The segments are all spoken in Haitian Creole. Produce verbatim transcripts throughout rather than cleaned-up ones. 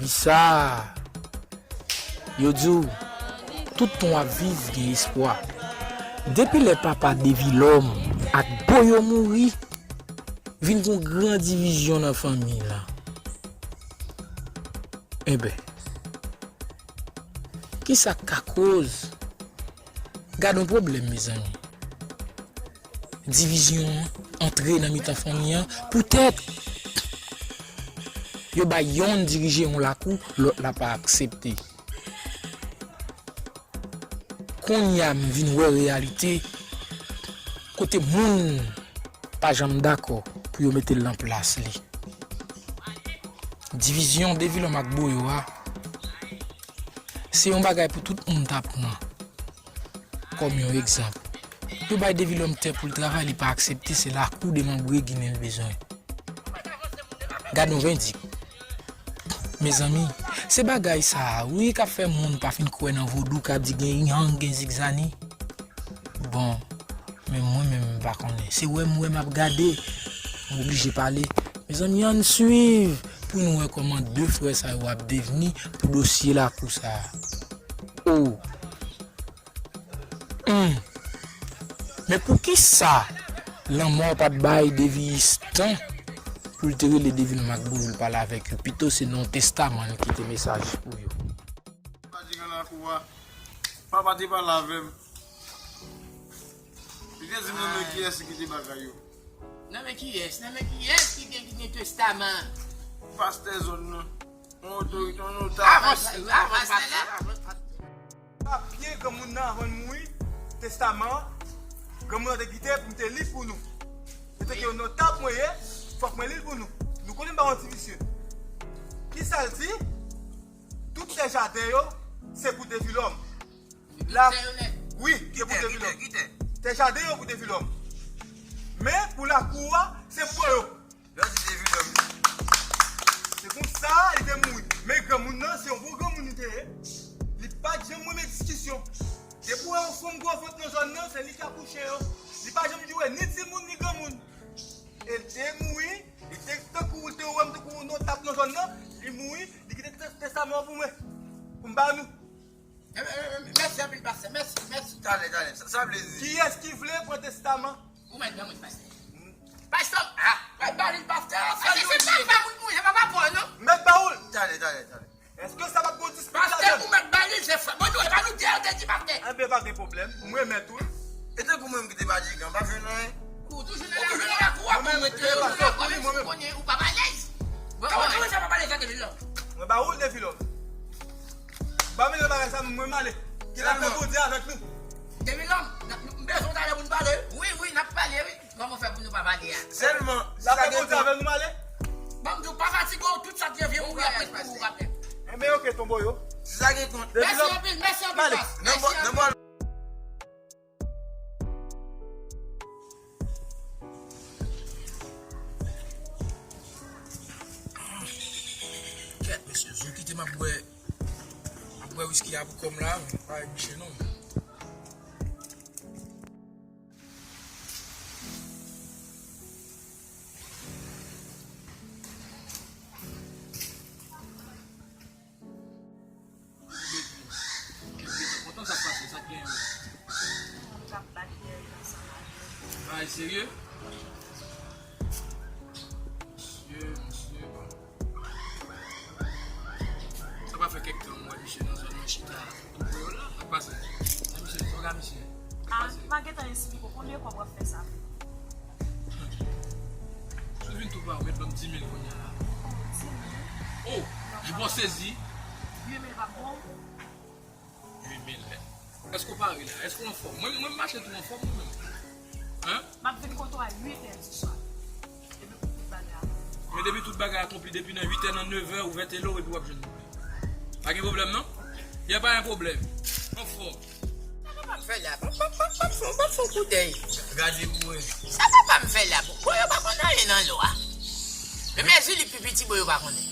Sa, yo di w, tout tan w ap viv, gen espwa. Depi lè papa Devilòm ak Boyo mouri, vin gon gran divizyon nan fanmi la. Enben, kisa k ka koz? Gad yon pwoblèm, mezanmi. Divizyon an antre nan mitan fanmi an poutèt yo bay yonn dirije yon lakou, lòt la pa aksepte. Kounye a m vin wè reyalite kote moun pa janm dakò pou yo mete l nan plas li. Divizyon Devilòm ak Boyo a, se yon bagay pou tout moun ta pran kòm yon egzanp. Yo bay Devilòm tè pou l travay, li pa aksepte, se lakou demanbre ginen l bezwen. Gad yon vendik. Mezanmi, se bagay sa a, wi, k ap fè moun pa fin kwè nan vodou, k ap di gen yang, gen zigzani. Bon, men mwen menm m pa konnen. Se wè m wè m ap gade, m oblije pale. Mezanmi, ann swiv pou nou wè kòman de frè sa yo ap devni pou dosye lakou sa a. Oh! Hmm. Men poukisa lanmò pa t bay Deviyis tan pou l te rele Devilòm ak Boyo pou l pale avèk yo? Pito se nan yon testaman li kite mesaj pou yo. Papa te gen lakou a. Papa te pale avè m. Li te di m nonmen kiyès ki kite bagay yo. Nonmen kiyès? Nonmen kiyès ki gen, ki gen testaman? Pastè zòn nan. Yon otorite, yon notab. Avanse, avanse la. Papye granmoun nan avan l mouri, testaman an, granmoun nan te kite pou m te li pou nou. Etanke yon notab mwen ye, fòk mwen li l pou nou. Nou konnen m pa yon ti visye. Kisa l di? Tout tè jaden yo, se pou Devilòm. La, wi, se pou Devilòm. Tè jaden yo pou Devilòm. Men, pou lakou a, se pou yo. Lè w di Devilòm. Se konsa li te mouri. Men granmoun nan, se yon bon granmoun li te ye. Li pa t janm renmen diskisyon. Depi w wè yon fanm gwo vant nan zòn nan, se li k akouche yo. Li pa janm di wè ni timoun ni granmoun. E l te mouri, li te tankou, ou te wè m tankou yon notab nan zòn nan, li mouri, li kite te-, testaman an pou mwen. Pou m ba nou. E, e, e, mèsi anpil, pastè. Mèsi, mèsi. Talè, talè. Sa, sa vle di. Kiyès ki vle pran testaman? Ou mèt granmoun, pastè. Pastè, ah, mèt ba li l, pastè. Pastè, se papa moun mouri, se papa pa w, non? Mèt ba ou l. Talè, talè, talè. Èske sa p ap gon dispit ladan l? Pastè, ou mèt ba li l, se frè. Bon, nou, e pa nou de, ou te di, pastè. Enben, pa gen pwoblèm. Mwen mèt ou l. E tankou mwen menm ki te majikan, pa fè nan anyen. Ou toujou nan lakou a pou mwen te. Ou toujou nan lakou a, menm si ou konnen ou p ap alèz. Kòman, kòman sa p ap alèz avèk li la? Mwen ba ou l, Devilòm. Ba m nan bagay sa, mwen m ale. Ke lapè Bondye avèk nou. Devilòm, n ap, m bezwen w talè pou n pale. Wi, wi, n ap pale, wi. Kòman fè pou nou pa pale a? Sèlman, si sa gen kont. Lapè Bondye avèk nou, m ale. Ban m di w, pa fatige w, tout sa k gen vye mouri apre pou ou apre. Enben, oke, tonbo yo. Si sa gen kont. Mèsi anpil, mèsi anpil, pas. Mèsi anpil. Kèt, mesye, zo kite m ap bwè, m ap bwè wiski a pou kò m la, pa egzije non. Kontan sa k pase, sa k genyen menm? Bagay serye? Mesye, mesye, bon. Sa pa fè kèk tan m wè misye nan zòn nan chita tou pre yo la. Sa k pase? Sa misye, sa w ka misye? Sa k pase? Ah, m pa gentan esplike w konbyen kòb w ap fè sa. Si w vin tou pa, ou mèt ban m di mil kounye a la. Di mil? Oh, m bon sezi. Uit mil pa bon? Uit mil. Èske w pare la? Èske w anfòm? Mwen, mwen m mache tou anfòm mwen menm. Hein? M ap vin kote w a uit è di swa. Depi pou tout bagay akonpli. Men depi tout bagay akonpli, depi nan uit è, nan nèf è, ouvè tele w epi w ap jwenn mwen. Pa gen pwoblèm non? Y a pa gen pwoblèm. Anfòm. Sa papa m fè la? Ban m, ban m, ban m, ban m fè, ban m fè yon koudèy. Gade pou wè. Sa papa m fè la? Bon, bon, yo pa konn anyen nan lwa. Men mezi li pi piti, bon, yo pa konnen.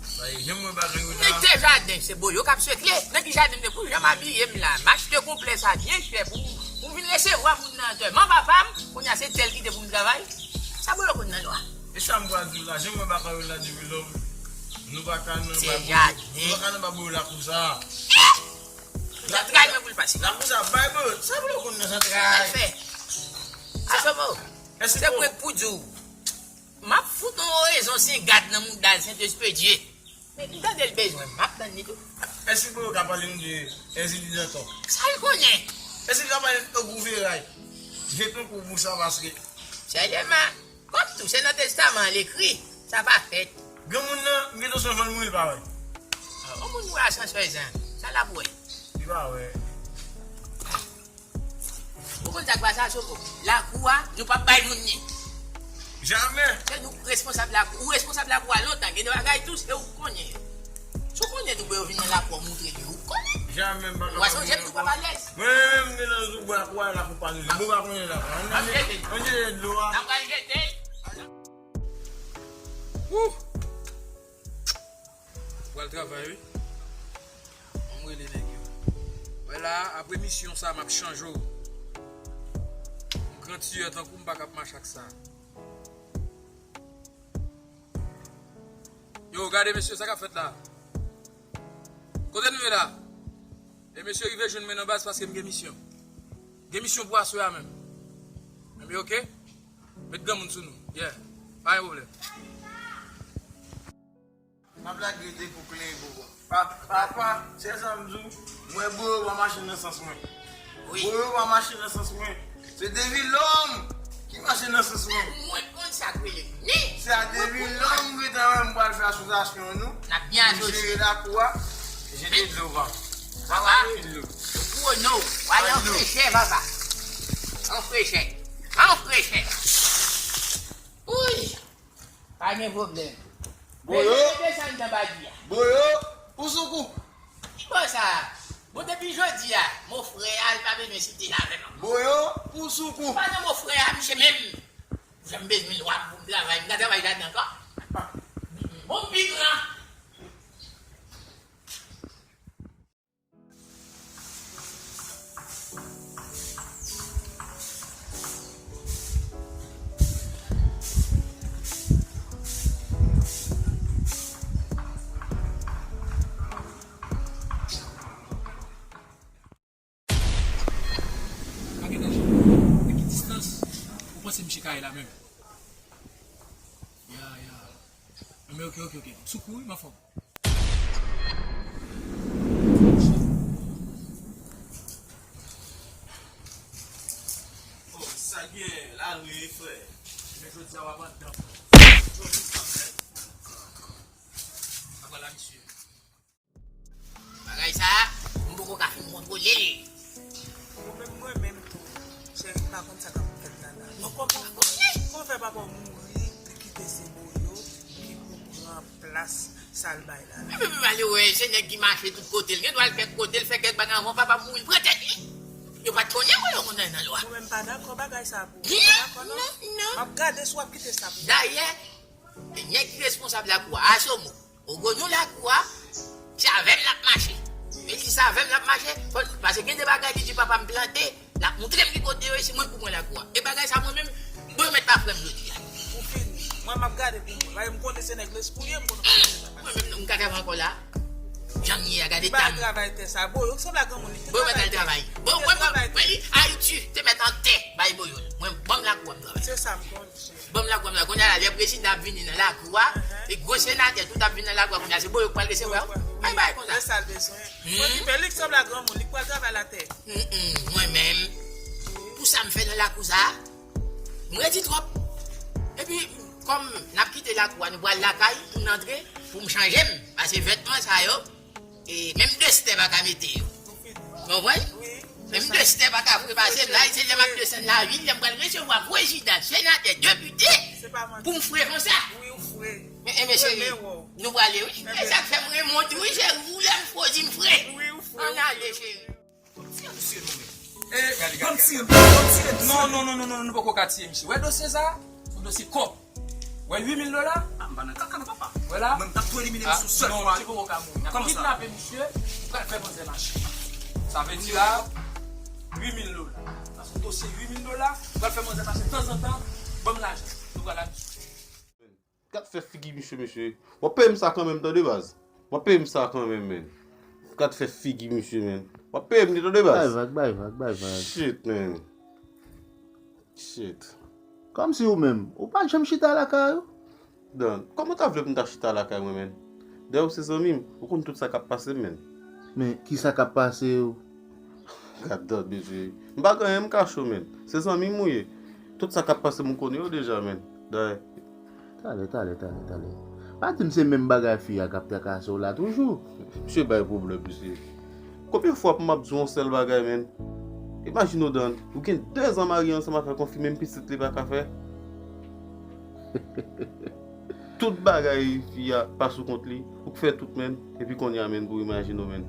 Sa e, janm wè bagay yo la. Nèg te jaden, se Boyo k ap swete. Nan ki jaden m te pou janm abiye m la? M achte konplè sa byen chè pou, pou m vin resevwa moun nan antèman papa m. Kounye a se tèl ki te pou m travay. Sa Boyo konn nan lwa. E sa m pral di w la, janm wè bagay yo la, Devilòm. Nou pa ka nan bay boyo. Nou pa ka nan bay boyo lakou sa. Zantray mwen pou l pase. Lakou sa, bay boyo. Sa boyo konn nan zantray. Sa l fè. Asomo. Se mwen k pou di w. M ap fout yon rezon Sen Gad nan mouda l, Sentespri Dye. Men m tande l bezwen m, m ap tann li tou. Èske boyo ka pale m de Èzili Dantò? Sa l konnen? Èske l ka pale m de Ogou Veray? Jeton kou pou sa paske. Sèlman, kòm tou, se nan testaman an l ekri, sa pa fèt. Granmoun nan, m gentan sonje l mouri, l pa wè. Yon moun mouri a san sèz an, sa l ap wè? Li pa wè. Ou konn sa k pase a, Somo? Lakou a, nou p ap bay moun li. Jamè. Se nou k responsab lakou. Ou responsab lakou a lontan. Gen de bagay tou, se ou k konnen yo. Si w konnen tou, pou yo vin nan lakou a, moutre li, ou konnen. Jamè m pa kapab. Ou pa sonje m tou p ap alèz. Mwen menm, m gen nan sou bwa lakou a, lakou pa nou. Mwen pa konnen lakou a. Ann jete. Ann jete dlo a. N ap pral jete. Wouh! Pral travay, wi. An m rele nèg yo. Wè la, apre misyon sa, m ap chanje w. M gran tiyè tankou m pa k ap mache ak sa. Yo, gade mesye, sa k ap fèt la? Kote nou ye la? E mesye rive jwenn mwen nan baz paske m gen misyon. Gen misyon pou aswè a menm. Enben, oke? Met granmoun sou nou. Yeah. Pa gen pwoblèm. M ap lage de kou kle pou ou. Pa, papa, se sa m di w. Mwen, boyo pa mache nan sans mwen. Wi. Boyo pa mache nan sans mwen. Se Devilòm ki mache nan sans mwen. Mwen konn sa k rele ni. Se a Devilòm ki ta wè m pral fè asosyasyon nou. N ap byen asosye. Jere lakou a. Jete dlo, papa. Papa, gwo no. Wale an frechè, papa. An frechè. An frechè. Wi. Pa gen pwoblèm. Boyo. Desann nan badi a. Boyo, ou sou kou. Ki bò sa? Bon, depi jodi a, mo frè a, li pa bezwen site l avè m ankò. Boyo, ou sou kou. Pa nan mo frè a, misye menm. Jan m bezwen lwa pou m travay, m ka travay ladan ankò. Bon, m pi gran. Pa gen danje. Nan ki distans ou panse misye ka ye la menm? Ya, ya. Enben, oke, oke, oke. Sou kou, wi, m anfòm. Oh, sa gen, la ri, frè. Men jodi a w ap anndan, frè. Jodi sa, frè. Apa la, misye? Bagay sa, m poko ka fin kontwole l. Mwen menm, mwen menm tou, cheri m pa konn sa k ap fèt la la. Mwen konprann. Kòman fè papa w mouri, li kite se Boyo ki pou pran plas sa l bay la la? Epi pi pale wè, se nèg ki mache tout kote l. Gen dwa l fè kote l, fè kèk bagay anvan papa mouri, l pran tèt li. Yo pa t konnen wè yo konn nan lwa. Mwen menm pa dakò bagay sa pou ou. Non, non, non. M ap gade si w ap kite sa pou ou. Dayè, nèg ki responsab lakou a, Asomo. Ou gon nou lakou a, se avè m l ap mache. E si se avè m l ap mache, fò l, paske gen de bagay li di papa m plante, l ap moutre m ki kote yo ye, se mwen k pou pran lakou a. E bagay sa mwen menm, bon, yo mèt pa frè m jodi a. Ou fini. Mwen m ap gade pou mwen. Paske m konnen se nèg lespri w ye, m konnen w pa fè sa. Mwen menm, m ka travay ankò la. Jan m ye a, gade tan m. Li pa al travay tè sa. Boyo, ki sanble ak granmoun li. Boyo mèt al travay. Bon, mwen, mwen, mwen, li, Ayiti, te mèt an tè, bay Boyo. Mwen, ban m lakou a m travay. Se sa m konnen. Ban m lakou a m la. Kounye a la, lè prezidan ap vini nan lakou a, e gwo senatè tout ap vin nan lakou a kounye a, se Boyo k pral resevwa yo. Bay bay konsa. Se sa l bezwen. Mwen ki pè, li k sanble ak granmoun, li k pral travay latè. Mwen menm, pou sa m fè nan lakou sa, m redi twòp. Epi, kòm n ap kite lakou a, nou pral lakay, pou n antre, pou m chanje m. Paske vètman sa yo, E menm destè pa ka mete yo. Ou konprann? Menm destè pa ka fre pase m la, se lè m ap desann lavil, lè m pral resevwa prezidan, senatè, depite, pou m fre konsa. Wi, ou fre. Men, enben, cheri, nou prale, wi. E sa k fè m remonte, wi, cheri, ou lè m fre, ou di m fre. Ann ale, cheri. Tiye misye non, men. E, ban m tiye, ban m tiye. Non, non, non, non, non, nou poko ka tiye misye. Wè dosye sa? Se yon dosye kòb. Wè uit mil dola? Ah, m pa nan kaka non, papa. Wè la? Mwen, m t ap tou elimine misye yon sèl fwa. Non, misye poko ka mouri. N ap kidnape misye, nou pral fè manzè mache. Sa vle di la, uit mil dola. Sa se yon dosye uit mil dola, nou pral fè manzè mache tanzantan, ban m lajan. Nou pral la misye. Gad fè figi misye, mesye. W ap peye m sa kanmenm, tande, baz. W ap peye m sa kanmenm, men. Gad fè figi misye, men. W ap peye m li, tande, baz. Bay vag, bay vag, bay vag. Shit, men. Shit. Kòmsi ou menm, ou pa t janm chita lakay ou? Dan, kòman w ta vle pou m ta chita lakay mwen, men? Dayè, ou se zanmi m, ou konn tout sa k ap pase m, men. Men, ki sa k ap pase ou? Gad dat, mesye. M pa gen anyen m kache w, men. Se zanmi m ou ye. Tout sa k ap pase m, ou konnen yo deja, men. Dayè. Talè, talè, talè, talè. Pa di m se menm bagay fi a k ap trakase w la toujou. Misye bay pwoblèm, mesye. Konbyen fwa pou m ap di w yon sèl bagay, men? Imajine w, Dan, ou gen dezan marye ansanm avèk yon fi, menm pitit li pa ka fè. Tout bagay fi a pa sou kont li, ou k fè tout, men. Epi kounye a, men, pou imajine w, men.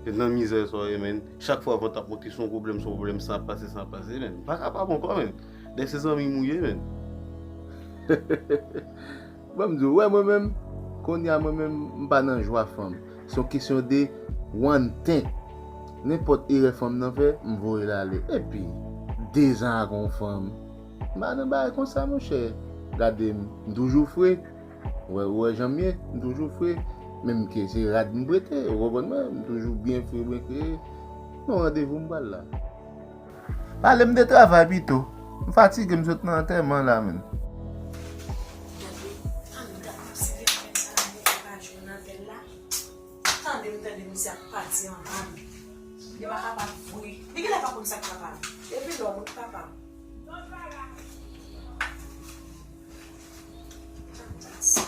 Nan mizè sa w ye, men. Chak fwa vant ap monte, se yon pwoblèm, se yon pwoblèm, sa ap pase, sa ap pase, men. M pa kapab ankò, men. Dayè se zanmi m ou ye, men. Ban m di w, wè mwen menm, kounye a mwen menm, m pa nan jwa fanm. Se yon kesyon de one thing. Nenpòt erè fanm nan fè, m voye l ale. Epi, dezan ak yon fanm. M pa nan bagay konsa, monchè. Gade m, m toujou fre. Ou wè, ou wè jan m ye, m toujou fre. Menm ke se rad m prete, ou konprann mwen, m toujou byen fre, byen kreye. Yon randevou m pral la. Pale m de travay pito. M fatige, m sot nan antèman la, menn. Gade, anndan ap sere fèm sa la, mwen pa jwenn antèn la. Tande m, tande misye ap pati anba m. Li pa kapab vre. Li genlè pa konn sa k papa l. Epi lè w konn papa m. Tande sa.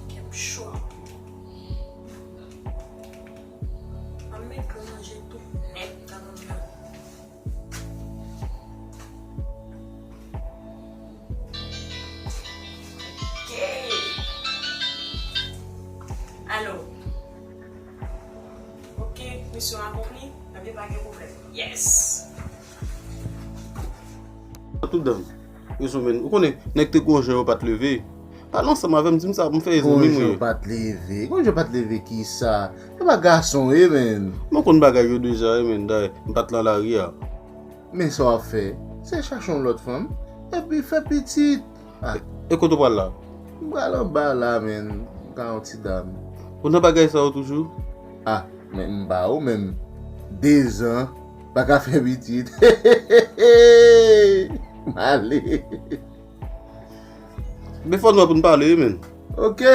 Kè m cho. Ann met dlo nan je tou nèt nan moun nan. Ok. Alo. Ok, misyon akonpli. Ebyen, pa gen pwoblèm. Yes. Tout dan. Yo sou menn. Ou konnen, nèg te gon jan yo pa t leve. Pale ansanm avè m, di m sa pou m fè zanmi m. Gon jan yo pa t leve. Gon jan yo pa t leve kisa? Yo pa gason, wi, menn. Mwen konn bagay yo deja, wi, menn. Dayè, m pa t lan lari a. Men sa w ap fè, se chache yon lòt fanm, epi fè pitit. Ah. E kote w pral la? M pral anba la, menn. M ka yon ti dam. Ou nan bagay sa yo toujou? Ah, men m ba ou menm. Dezan, pa ka fè pitit. M ale. Men fò n wè pou n pale, wi, menn. Ok.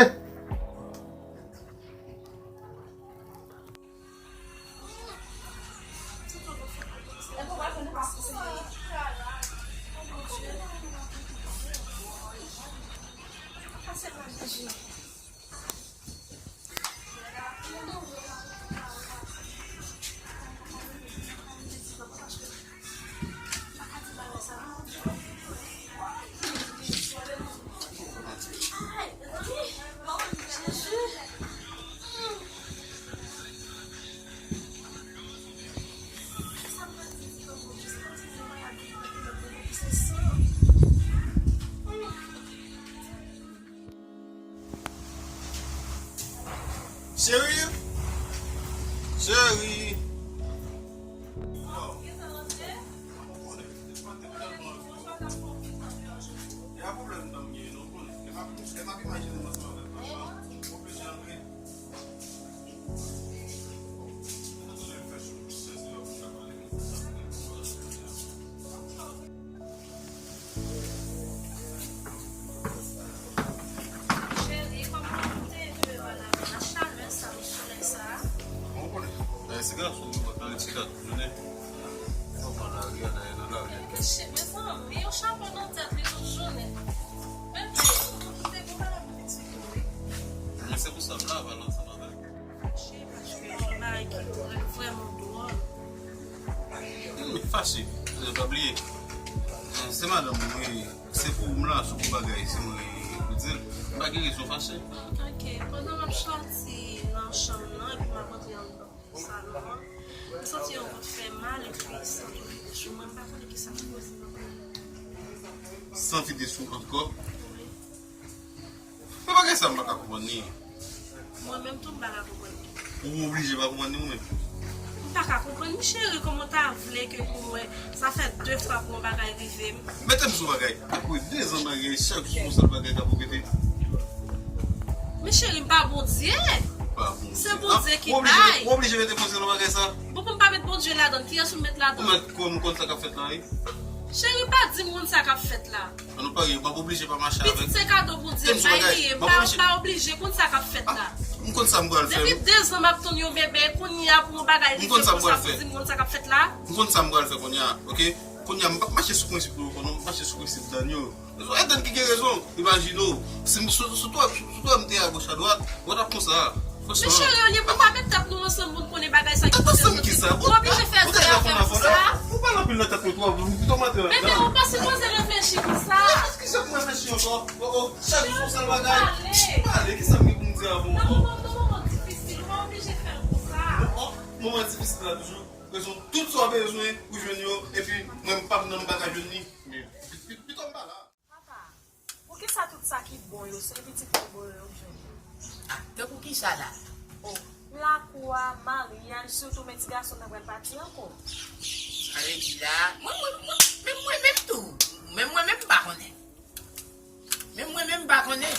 Cheri! Cheri! Cheri, kòman w te twouve w la, nan chalè sa, nan solèy sa? Bon, konnen. Dayè, se gason yo pa kare ti kat jounen. Yo pa lari a, dayè, nan lari a. Mezanmi, yon chapo nan tèt li tout jounen. Men, ou te gon bagay pou pitit ou, wi. Men se pou sa m la, pale ansanm avè l. Fache, paske yon bagay ki vrè-, vrèman dwòl. Wi, fache. Pa bliye. Se madanm mwen, se pou m la, se pou bagay, se mwen ki di l. M pa gen rezon fache. Ok, pandan m ap soti nan chanm nan, epi m ap antre anndan salon an, m santi yon vant fè mal, epi santi vide sou mwen, m pa konnen kisa k poze nan kò m. San vide sou ankò? Wi. Men bagay sa m pa ka konprann li. Mwen menm tou m pa ka konprann li. Ou oblije pa konprann li ou menm? M pa ka konprann, mi cheri, kòman w ta vle ke pou mwen, sa fè de fwa pou yon bagay rive m. Mete m sou bagay. Apre de zan maryaj, chak jou yon sèl bagay k ap repete. Men cheri, m pa Bondye. Pa Bondye. Se Bondye ki bay. Ou oblije mete Bondye nan bagay sa. Bon, pou m pa met Bondye ladan l, kiyès ou met ladan l? Ou met kò m konn sa k ap fèt la, wi. Cheri, pa di m konn sa k ap fèt la. An nou parye, m p ap oblije pa mache avèk. Pitit se kado Bondye bay li ye, m pa, m pa oblije konn sa k ap fèt la. M konn sa m pral fè. Depi de zan m ap tann yon bebe, kounye a pou yon bagay rive m konsa, pou di m konn sa k ap fèt la. M konn sa m pral fè kounye a, oke? Kounye a, m p ap mache sou prensip yo, non, m ap mache sou prensip Dany yo. Èdèn ki gen rezon, imajine w. Si m, sou, sou twa, sou twa m te agoch adwat, w t ap konsa. Men cheri, anyen pou pa met tèt nou ansanm pou n konnen bagay sa ki pase soti. Ou oblije fè zye a fè pou sa. Ou pale anpil nan tèt mwen twòp, ou pito mantè. Men, men ou pa sipoze reflechi konsa. Kisa pou reflechi ankò? Oh, oh, chak jou se yon sèl bagay. Pale, kisa m gen pou m di avè w ankò? Nan moman, nan moman difisil, ou pa oblije fè l konsa. Oh, oh, moman difisil la toujou. Rezon, tout sa w bezwen, ou jwenn yo, epi mwen m p ap nan m pa ka jwenn li. Men, pito m pa la. Papa, poukisa tout sa ki bon yo, se pitit Togo yo yo k jwenn yo? Ah, tankou kisa la? Oh, lakou a, maryaj, sitou men ti gason nan pral pati ankò. Sa vle di la, mwen, mwen, mwen, menm mwen menm tou, menm mwen menm m pa konnen. Menm mwen menm m pa konnen.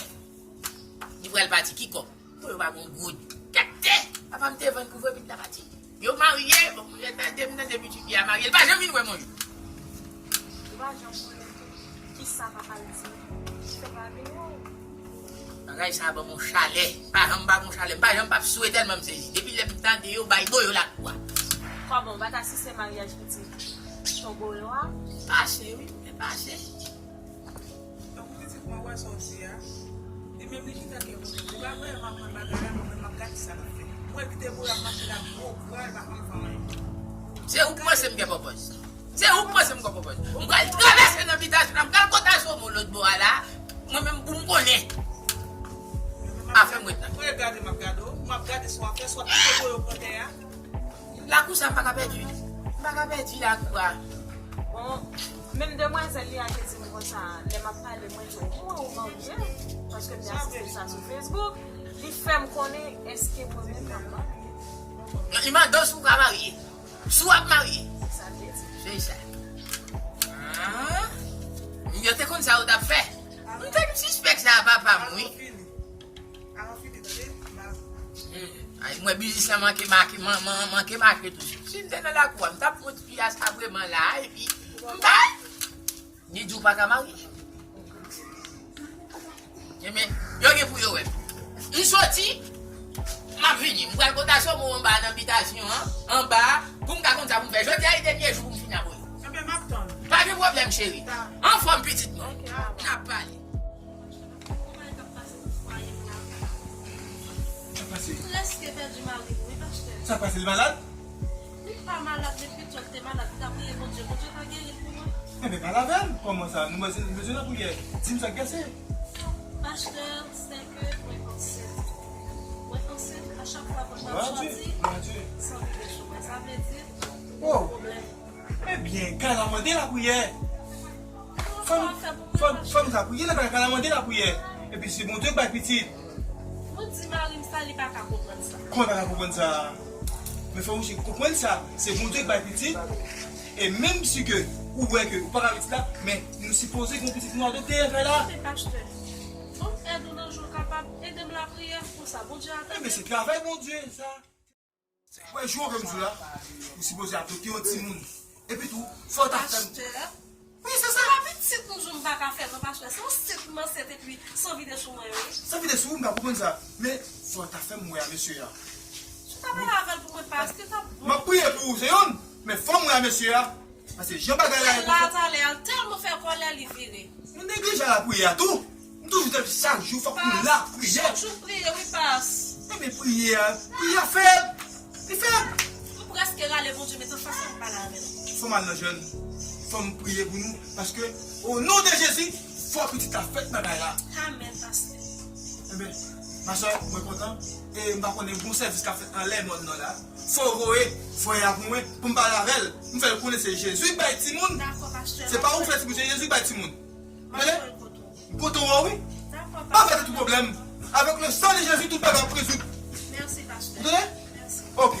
Li pral pati ki kòb? Pou yo pa gon goud. Kèt tè! Papa m te vann pou vre pitit la pati. Yo marye, bon, mwen tande m tande pitit fi a marye, li pa janm vin wè m yon jou. Ou pa janm konnen tou kisa papa l di ki fè pa vini wè w. Bagay sa ban m yon chalè. Pa janm pa gon chalè. M pa janm p ap swe tèlman m sezi. Depi lè m tande yo bay bo yo lakou a. Kòman, ou pa t asiste maryaj pitit Togo yo a? Pase, wi, mwen pase. Tankou pitit mwen wè sa w di a, li menm li chita kè kontan. Ou pa kwè m ap pran bagay la, mwen menm m ap gade sa l ap fè. Mwen ki te pou l ap mache la gwo bra, l pa konn fè anyen. Se ou k panse m gen pòpòz. Se ou k panse m gen pòpòz. M pral travèse nan bitasyon, m pral kota Somo lòt bò a la, mwen menm pou m konnen. Afè m ret la. Mwen gade, m ap gade w, m ap gade sa w ap fè, sa w ap kite pou yo pran tè a. Lakou sa, m pa ka pèdi. M pa ka pèdi lakou a. Bon, menm demwazèl li a te di m konsa, lè m ap pale, mwen di, "O, mwen ou marye?" Paske m te asiste sa sou Facebook. Li fè m konnen, èske mwen menm m ap marye? Non, li mande w si w ka marye. Si w ap marye. Sa l te di. Se sa. Ah, yo te konn sa yo t ap fè. M te sispèk sa a papa m, wi. Avan fini, tande, baz. Hmm. Ay, mwen biznis lan manke, manke, man, man, manke mache tou. Si m te nan lakou a, m t ap pran ti fi a sa vreman la, epi m bay. Ni di w pa ka marye. Ebyen, yo gen pou yo wè m. M soti, m ap vini. M pral kota Somo anba nan bitasyon an, anba, pou m ka konn sa pou m fè. Jodi a e dènye jou pou m fin ap wè yo. Ebyen, m ap tann. Pa gen pwoblèm, cheri. Anfòm, pitit mwen. N ap pale. Kòman e t ap pase nan fwaye m la? Sa pase? M prèske pèdi mari m, wi, pastè. Sa pase, li malad? Li pa malad, men pito l te malad, li ta priye Bondye, Bondye ta geri l pou mwen. Enben, pale avè l, kòman sa? Nou bezwen, nou bezwen nan priyè. Di m sa k pase. Pastè, se ke mwen ansent. Mwen ansent, a chak fwa pou m ap soti, santi de sou mwen. Sa vle di, gen pwoblèm. Ebyen, kay la mande lapriyè. Fanm, fanm, fanm sa priye, lè bagay ka la mande lapriyè. Epi se Bondye k bay pitit. Mwen di mari m sa, li pa ka konprann sa. Kòman pa ka konprann sa? Men fò w konprann sa, se Bondye k bay pitit. E menm si ke ou wè ke ou pa ka pitit la, men nou sipoze gen yon pitit nou adopte nan kay la. Kote pastè? Bon, èd ou nan jou kapab ede m lapriyè pou sa. Bondye a tande. Ebyen, se travay Bondye sa. Wè, jou anpil jou la, ou sipoze adopte yon timoun. Epi tou, fò w ta fè m. Pastè. Wi, se sa. Se pa pitit m di w m pa ka fè non, pastè. Se yon sent m ansent epi san vide sou mwen, wi. San vide sou ou, m pa konprann sa. Men, fò w ta fè m wè a mesye a. Si w ta pale avè l pou mwen, pastè, t ap bon. M ap priye pou ou, se youn. Men fò m wè a mesye a. Paske jan bagay la ye konsa. La, talè a, l tèlman fè kòlè, li vire. Nou neglije lapriyè a tou. M toujou di chak jou fòk nou lapriyè. Chak jou priye, wi, pas. Ebyen, priyè a, priyè a fèb. Li fèb. M prèske rale Bondye, men tan fason m pale avè l. Fò m al nan jèn. Fò m priye pou nou. Paske, o non de Jezi, fò pitit la fèt nan kay la. Amèn, pastè. Ebyen, ma sè, mwen kontan. E m pa konnen bon sèvis k ap fèt anlè mòn nan la. Fò w voye frè a pou mwen, pou m pale avè l. M fè l konnen se Jezi k bay timoun. Dakò, pastè. Se pa ou k fè timoun, se Jezi k bay timoun. Tande? M kote w, wi. Dakò, pastè. Pa fè tèt ou pwoblèm. Avèk le sang de Jésus, tout bagay ap rezoud. Mèsi, pastè. Ou tande? Mèsi. Ok.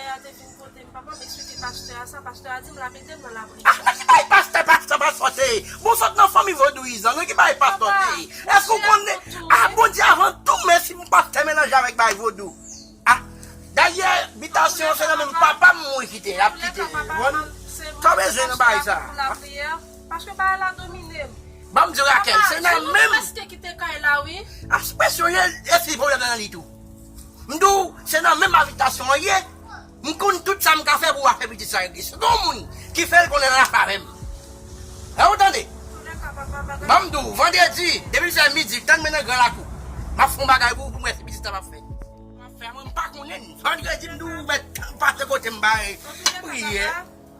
pastè a te vin kote m, papa, m eksplike pastè a sa, pastè a di m l ap ede m nan lapriyè. Ah, ki bay pastè, pastè, pastè te ye? Bon, sot nan fanmi vodouyizan, non, ki bay pastè te ye? Èske w konnen? Ah, Bondye avan tou, mèsi pou pastè melanje avèk bay vodou. Ah, dayè, bitasyon se nan menm papa m mwen kite, l ap kite. Bon, sa w bezwen nan bay sa? Paske bagay la domine m. Ban m di w, Rakèl, se nan menm. Prèske kite kay la, wi. Ah, se presyon ye, eski pwoblèm nan li tou? M di w, se nan menm abitasyon an ye. M konn tout sa m ka fè pou afè pitit sa regle. Si gon moun ki fè l konnen l ap avè m. Lè ou tande? Ban m di w, vandredi, depi l fè midi, tann mwen nan gran lakou. M ap fè yon bagay pou ou, pou m wè si pitit sa p ap fèt. M ap fè, mwen m pa konnen. Vandredi, m di w, ou mèt pase kote m bay priyè.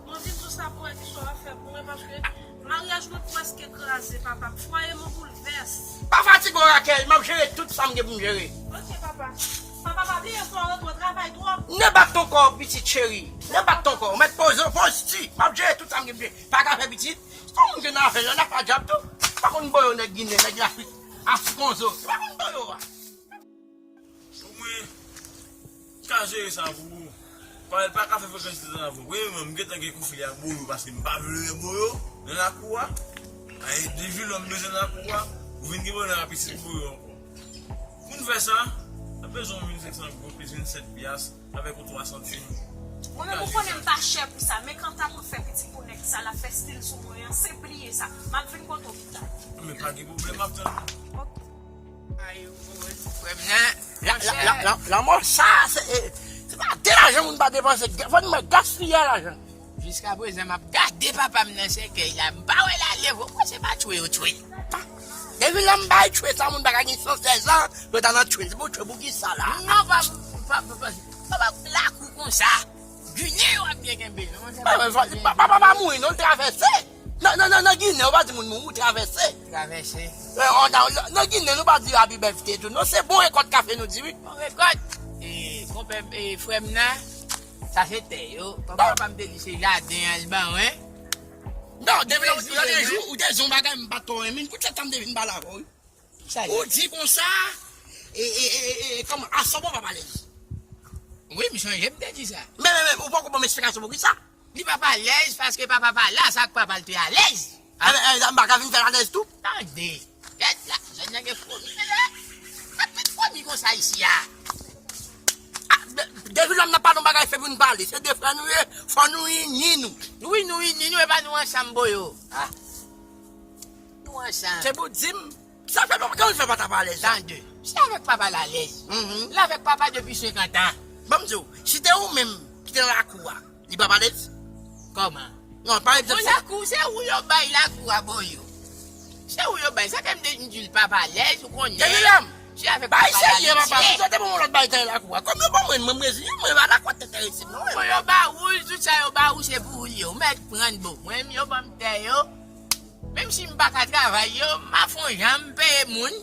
Mwen vin sou sa pou wè kisa w ap fè pou mwen, paske maryaj mwen prèske kraze, papa. Fwaye mwen boulvès. Pa fatige w, Rakèl, m ap jere tout sa m gen pou m jere. Ok, papa. Papa, pa bliye fò w rantre, w travay twòp. Ne bat ton kò, pitit cheri. Ne bat ton kò. Ou mèt poze w, poze ti. M ap jere tout sa m gen pou m jere. Pa ka fè pitit. Se yon moun ke nan afè, nan afè djab tou. Pa konn boyo nèg Ginen, nèg Lafrik. Afrik konzo. Pa konn boyo a. Omwen, m ka jere sa pou ou. Paske l pa ka fè frekans li tan avè w. Premyèman, m gentan gen konfli ak boyo paske m pa vle wè boyo nan lakou a. Ay, de vilòm bezwen nan lakou a. Ou vin gen pwoblèm ak pitit boyo ankò. Pou n fè sa, n ap bezwen yon mil senk san goud plis vennsèt pyas avèk yon twa santim. Mwen menm, ou konnen m pa chè pou sa, men kanta pou fè pitit pou nèg sa, l ap fè stil sou mwen an, se bliye sa. M ap vin kote w pita. Men pa gen pwoblèm, m ap tann ou. Ok. Ay, ou konprann, frè m nan. La, la, la, la, lanmò sa, se, eh, se pa de lajan moun pa depanse. Fò n mwen gaspiye lajan. Jiskaprezan, m ap gade papa m nan sèkèy la. M pa wè l ale vre. Ou panse pa tchwe yo tchwe l? Depi lè m bay tchwe sa, moun pa ka gen san sèz an, yo ta nan tchwe l. Se pou tchwe pou ki sa la? Non, pa, pa, pa, pa, pa, pa lakou konsa. Ginen yo ap byen kenbe, non, monchè. Papa pa mouri, non, l travèse. Nan, nan, nan, nan Ginen, yo pa di moun mouri, ou travèse. Travèse. Eh, on, nan, nan Ginen, nou pa di happy birthday tou. Non, se bon rekòt kafe nou di, wi. Bon rekòt. E, konpè, e, frè m nan, sa se tè yo. Papa, papa m te di se jaden an l ban, wi. Non, depi lòt jou, ou te di yon bagay, m pa twò renmen. Kout tèt sa m te vin pale avè w, wi. Ou di konsa, e, e, e, e, e, kòman, aswè bon papa alèz. Wi, m sonje m te di sa. Men, men, men, ou poko ban m esplikasyon pou ki sa? Li papa alèz paske papa pa la, sa k papa l te alèz. E, e, e, m pa ka vin fè l alèz tou? Tande, tèt la, jèn nan gen fomi, tande. Mi konsa isi a. Ah, de- Devilòm nan pa nan bagay fè pou n pale. Se de frè nou ye, fò nou ini nou. Wi, nou ini nou, e pa nou ansanm, Boyo. Ah. Nou ansanm. Se pou di m, sa fè pa, kòman fè pa t ap alèz la? Tande, se avèk papa l alèz. Mhm. L avèk papa depi senkant an. Ban m di w, si te ou menm ki te nan lakou a, li p ap alèz? Kòman? Non, pa egzanp, bon, se lakou, se ou yo bay lakou a, Boyo. Se ou yo bay, sa fè m de, m di l papa alèz, ou konnen. Devilòm, se avèk papa l alèz. Bay serye, papa, si yo te ban m yon lòt bagay nan lakou a, kòm yo ban mwen, mwen, m reziyen, mwen pa dakò ak tèt resi m, non. Bon, yo ba ou l, tout sa yo ba ou, se pou ou l ye. Ou mèt pran l, bon. Mwen menm, yo ban m tè yo. Menm si m pa ka travay yo, m a fè yon jan m peye moun.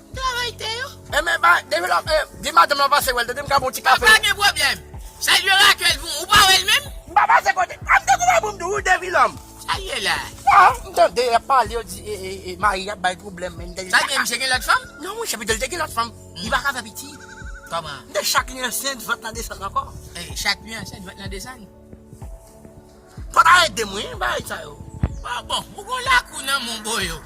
M travay tè yo. E men, ba, depi lò, e, di madanm nan pase wè l, tande m ka bon ti kafe. Pa gen pwoblèm. Salye Raquel pou ou, ou pa wè l menm? M pa pase kote. A, m te koupe pou m di w, Devilòm. Sa l ye la? Ah, m tande y ap pale, yo di, e, e, e, mari ap bay pwoblèm, men m tande. Sa l ye, misye gen lòt fanm? Non, monchè, Fidel te gen lòt fanm. Li pa ka fè pitit. Kòman? M te chak li ansent, vant lan desann ankò. E, chak li ansent, vant lan desann? Fò ta ede mwen, wi, bagay sa yo. Bon, bon, ou gon lakou nan men w, Boyo.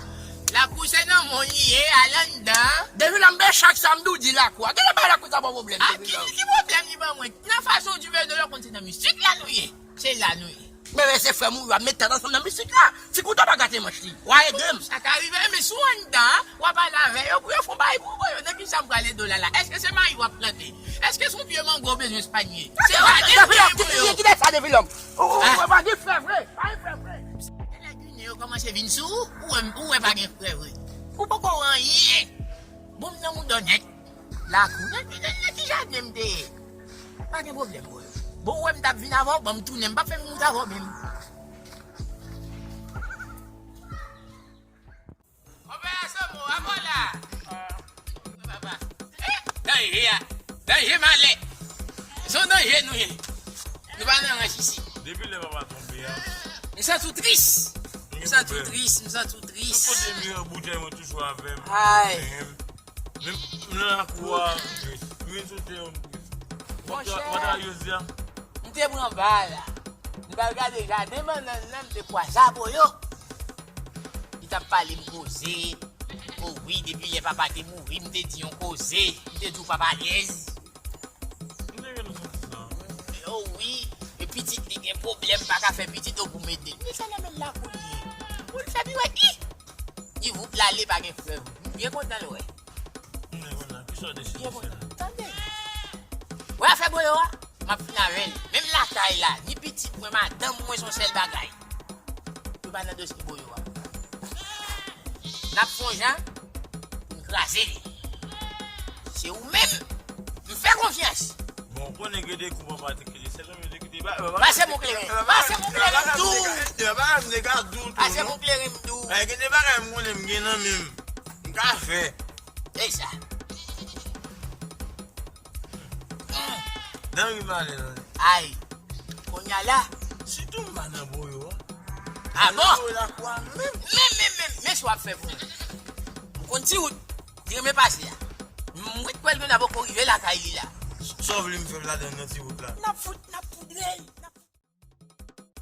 Lakou se nan men w li ye, al anndan. Devilòm, men chak sa m di w di lakou a. Genlè bay lakou sa pa pwoblèm, a, ki, Devilòm. Ki pwoblèm li ban mwen? Nan fason w di Fidel, ou konn se nan mistik la nou ye. Se la nou ye. Men, men se frè m ou, w ap met tèt ansanm nan mistik la. Ti kouto pa gate manch li. W a ede m. Sa ka rive, men si w anndan, w a pale avè yo pou yo fè yon bagay pou ou, Boyo. Nan ki sa m pral ede w la la? Èske se mayi w ap plante? Èske se yon pye mango w bezwen swanye? Se pa de pye, Boyo. Kite sa, Devilòm. Ou, ou, ou pa gen frè vre. Pa gen frè vre. Nèg Ginen yo kòmanse vin sou ou, ou wè, ou wè pa gen frè vre. Ou poko wè anyen. Bon, m nan mouda w nèt. Lakou, nan, nan, nan ki jaden m te ye? Pa gen pwoblèm, Boyo. Bon, ou wè m t ap vin avè w, ban m tounen, m p ap fè m moute avè w menm. Konpè Asomo, a bon la? Papa. Eh, danje a. Danje malè. Se yon danje nou ye. Nou pa nan rans isi. Depi lè papa tonbe a. M santi w tris. M santi w tris, m santi w tris. Tout kote m ye, boudjay mwen toujou avè m. Ay. Men m nan lakou a, m vin sou tè yo. Monchè, m te pran ba la. M t al gade jaden bannann nan, m te kwaze Boyo. Li t ap pale m koze. O wi, depi lè papa te mouri, m te di yon koze. M te di w papa alèz. M te gen nou santi sa. O wi, e pitit li gen pwoblèm, pa ka fè pitit, o pou m ede l. Men sa nan men l lakou li ye. Pou l fè piwèt li. Li voup l ale, pa gen frè. M byen kontan l wè. M byen kontan. Kisa w deside fè la? Tande. Wè afè Boyo a, m ap fin avè l. Menm lakay la, ni pitit mwen, madanm mwen, se yon sèl bagay. Yo pa nan dosye Boyo a. N ap fè yon jan pou n kraze li. Se ou menm m fè konfyans. Bon, ou konnen gen de kou papa te kite, se lòm yo te kite. Pase m yon kleren. Pase m yon kleren, m di w. Pase m yon kleren, m di w. Gen de bagay m konnen m gen nan men m. M ka fè. E sa. Dan ri malè nan. Ay. Kounye a la. Sitou m pa nan Boyo a. A bon? Boyo la kwa menm. Men, men, men, men sa w ap fè pou mwen. M konn ti wout. Li renmen pase a. M ret kwè l gen a poko rive lakay li la. Sa w vle m fè ladan nan ti wout la? N ap fout, n ap fout rèy. N ap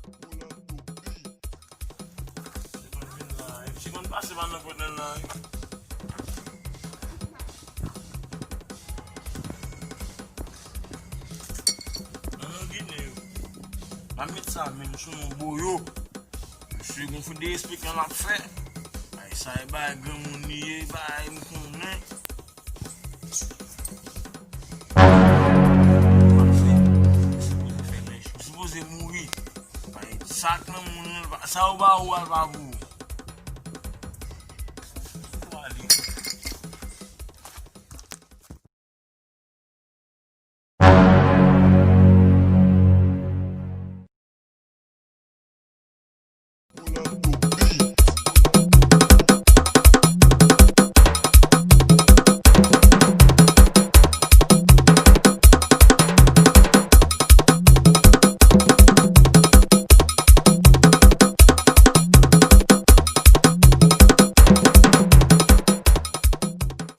Rolando P. Se konn vin la, M C konn pase pa nan pòt nan la, wi. Nan non Ginen yo. Pa met sa menm sou non Boyo. Misye gon fout de respè kan l ap fè. Ay, sa e bagay granmoun li ye, bagay m konnen. Ou sipoze mouri. Sa k nan moun nan, sa yo ba ou a, l pa pou ou.